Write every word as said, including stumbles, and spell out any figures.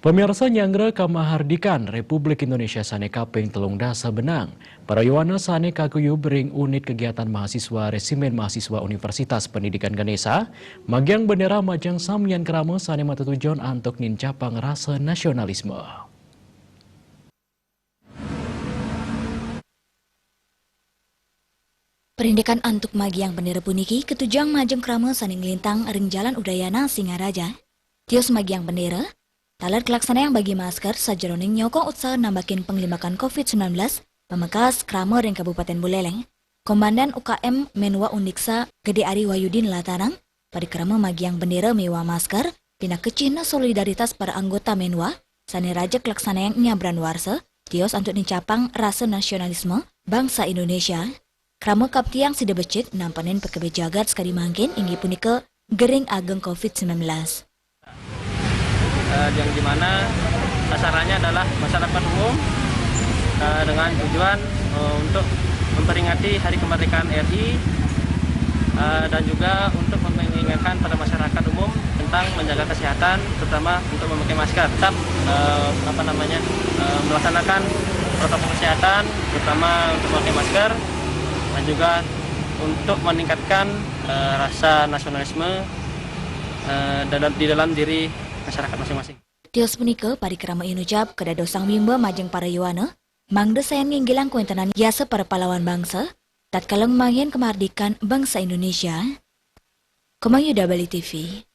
Pemirsa, nyanggra kamahardikan Republik Indonesia sane kaping telung dasa benang. Para yowana sane kaguyub ring unit kegiatan mahasiswa Resimen Mahasiswa Universitas Pendidikan Ganesha, magiang bendera majeng samian krama sane matetujon antuk nincapang rasa nasionalisme. Parindikan antuk magiang bendera puniki katujang majeng krama sane nglintang ring Jalan Udayana Singaraja. Tios magiang bendera, taler kalaksanayang bagi masker sajeroning nyokong utsaha nambakin panglimekan covid sembilan belas, pamekas krama ring Kabupaten Buleleng. Komandan U K M Menwa Uniksa Gede Ari Wahyudin nlatarang, parikrama magiang bendera miwah masker pinaka cihna solidaritas para anggota Menwa sane raja kalaksanayang nyabran warsa, tios antuk nincapang rasa nasionalisme bangsa Indonesia. Krama kaptiang sida becik nampenin pakebe jagat sakadi mangkin inggih punika gering ageng covid sembilan belas. Eh, yang dimana sasarannya adalah masyarakat umum, eh, dengan tujuan, eh, untuk memperingati Hari Kemerdekaan R I, eh, dan juga untuk mengingatkan pada masyarakat umum tentang menjaga kesehatan, terutama untuk memakai masker. Tetap, eh, apa namanya, eh, melaksanakan protokol kesehatan, terutama untuk memakai masker, dan juga untuk meningkatkan, eh, rasa nasionalisme, eh, dalam, di dalam diri masyarakat masing-masing. Tios punika, parikrama inucap kadadosang wimba majeng para yowana, mangda sayan nginggilang kawéntenan yasa para pahlawan bangsa, tatkala ngamanggihin kamardikan bangsa Indonesia. Komang Yuda, Bali T V.